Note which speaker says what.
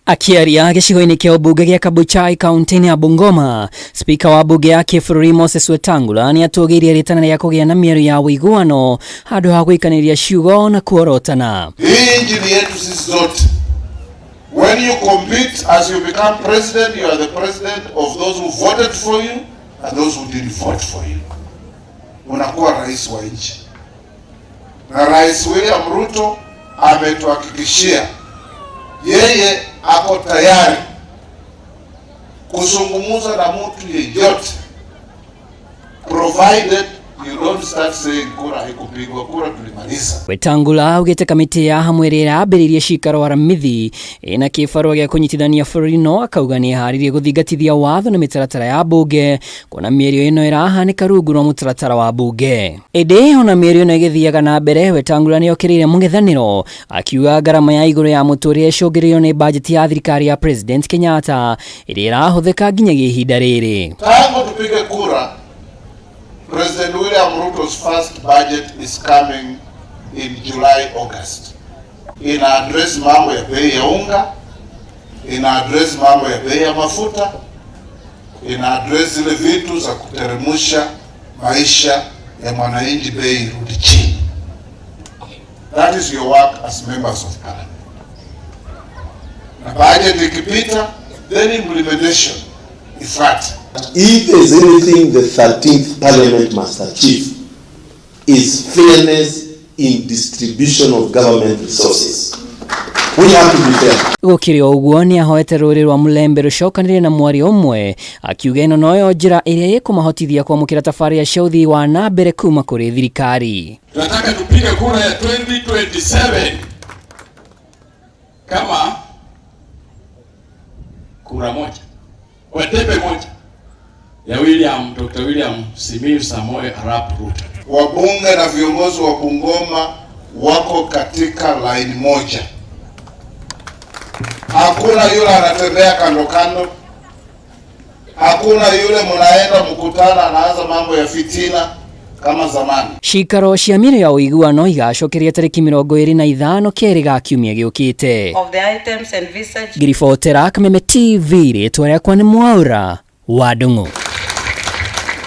Speaker 1: Akĩaria gĩcigo-inĩ kĩa ũmbunge gĩa Kabuchai kaunti-inĩ ya Bungoma, spika wa mbunge ya kĩbũrũri Moses Wetangula nĩ atũgĩirie rĩtana rĩa kũgĩa na mĩario ya ũiguano handũ ha gũikanĩria ciugo na kuorotana.
Speaker 2: Hii nchi ni yetu sisi zote. When you compete as you become president, you are the president of those who voted for you and those who didn't vote for you. Unakuwa rais wa nchi. Na Rais William Ruto ametuhakikishia yeye ako tayari kuzungumza na mtu yeyote provided you don't start saying kura haikupigwa, kura tulimaliza.
Speaker 1: Wetangula augĩte kamĩtĩ ya hamwe ĩrĩa ĩrambĩrĩirie cikaro Aramithi ĩna kĩbarũa gĩa kũnyitithania bũrũri no akauga nĩ ĩharĩirie gũthingatithia watho na mĩtaratara ya mbunge kuona mĩario ĩno ĩrahanĩka rungu rwa mũtaratara wa mbunge. Ĩndĩ ona mĩario ĩno ĩgĩthiaga na mbere, Wetangula nĩ okĩrĩire mũng'ethanĩro akiuga ngarama ya igũrũ ya mũtũrĩre ĩcũngĩrĩirio nĩ bajeti ya thirikari ya President Kenyatta ĩrĩa ĩrahũthĩka nginyagia ihinda rĩrĩ.
Speaker 2: Tangu tupige kura, President William Ruto's first budget is coming in July, August. Ina address mambo ya bei ya unga, ina address mambo ya bei ya mafuta, ina address zile vitu za kuteremusha maisha ya mwananchi, bei irudi chini. That is your work as members of parliament. Na budget ikipita, then implementation ifuate.
Speaker 3: If there's anything the 13th Parliament must achieve, is fairness in distribution of government resources. We have to be fair.
Speaker 1: Gũkĩrĩ o ũguo nĩ ahoete rũrĩrĩ rwa Mulembe rũcokanĩrĩre na mwario ũmwe akiuga ĩno noyo njĩra ĩrĩa ĩkũmahotithia kwamũkĩra tabarĩra cia ũthii wa na mbere kuma kũrĩ thirikari.
Speaker 4: Tunataka tupige kura ya 2027 kama kura moja kwa debe moja ya William Dr. William Simiyu Samoei Arap Ruto.
Speaker 2: Wabunge na viongozi wa Bungoma wako katika laini moja. Hakuna yule anatembea kando kando, hakuna yule mnaenda mkutano anaanza mambo ya fitina kama zamani.
Speaker 1: Cikaro cia mĩario ya ũiguano igacokeria tarĩki 25 kerĩ ga kiumia gĩũkĩte.
Speaker 5: Of the items envisaged.
Speaker 1: Ngiribotera Kameme TV, rĩtwa rĩakwa nĩ Mwaura wa Ndung'u.